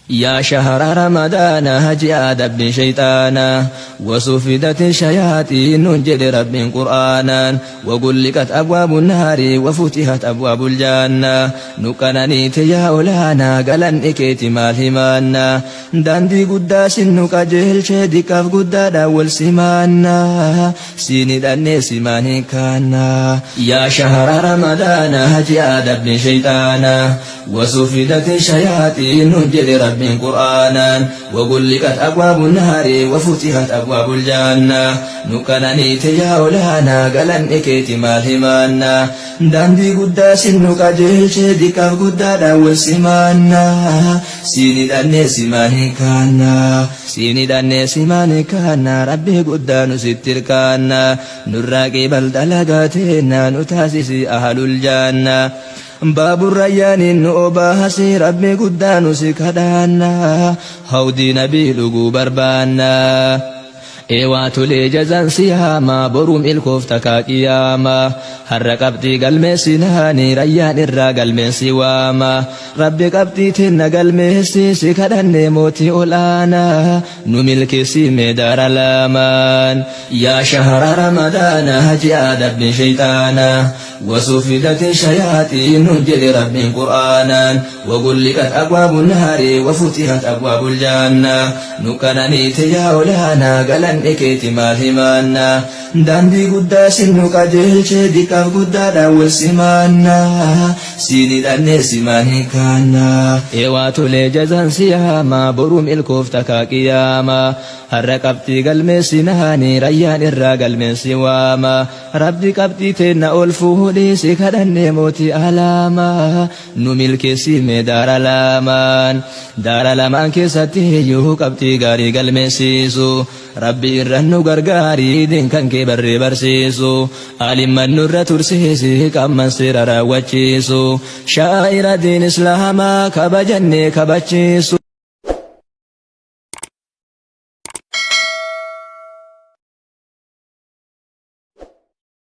Yaa shahra ramadaana ji'a adabbii shayxaana wasufidat shayaaxiin nuun jedhe rabbiin qur'aanaan wagulliqat abwaabu naari wafutihat abwaabul jaanna nu qananiite yaa olaanaa galanni keeti maal himaanna daandii guddaa sin nu qajeelche diqqaaf guddaadhaan wal simaanna siin hidhannee simaan hin kaanna. Yaa shahra ramadaana ji'a adabbii shayxaana وسفدت الشياطين jedhe rabbiin qur'aanaan وغلقت أبواب النار وفتحت أبواب الجنة nu qananiite yaa olaanaa galanni keeti maal himaanna daandii guddaa sin nu qajeelche diqqaaf guddaadhaan wal simaanna siin hidhannee simaan hin kaanna siin hidhannee simaan hin kaanna rabbii guddaa nu sitti hirkaanna nurraa qeebal dalagaa teenna nu taasisi ahlul janna Baabur Rayyaaniin nu obaasi rabbi guddaa nu si kadhaanna hawdii nabii dhuguu barbaanna. Eewaa tolee jazaan siyaama boruu milkoofta kaa qiyaama har'a qabxii galmeessinaani rayyaan irraa galmeensi waama rabbi qabxii teenna galmeessi si kadhannee mootii ol'aanaa nu milkeessi mee daara laamaan yaa shahra ramadaana ji'a adabbii shayxaanaa وسفدت الشياطين jedhe rabbiin qur'aanaan وغلقت أبواب النار وفتحت أبواب الجنة nu qananiite yaa olaanaa galanni keeti maal himaanna daandii guddaa sin nu qajeelche diqqaaf guddaadhaan wal simaanna siin hidhannee simaan hin kaanna eewaa tolee jazaan siyaama boruu milkoofta kaa qiyaama har'a qabxii galmeessinaani rayyaan irraa galmeensi waama Rabbi qabxii teenna ol fuudhii si kadhannee mootii alaamaa nu milkeessi mee daara laamaan daara lamaan keessatti iyyuu qabxii gaarii galmeessiisu Rabbi irra nu gargaarii diin kan kee barree barsiisu alimman nurra tursiisi qamman seera raawwachiisu shaa'ira diin islaamaa kabajannee kabachiisu.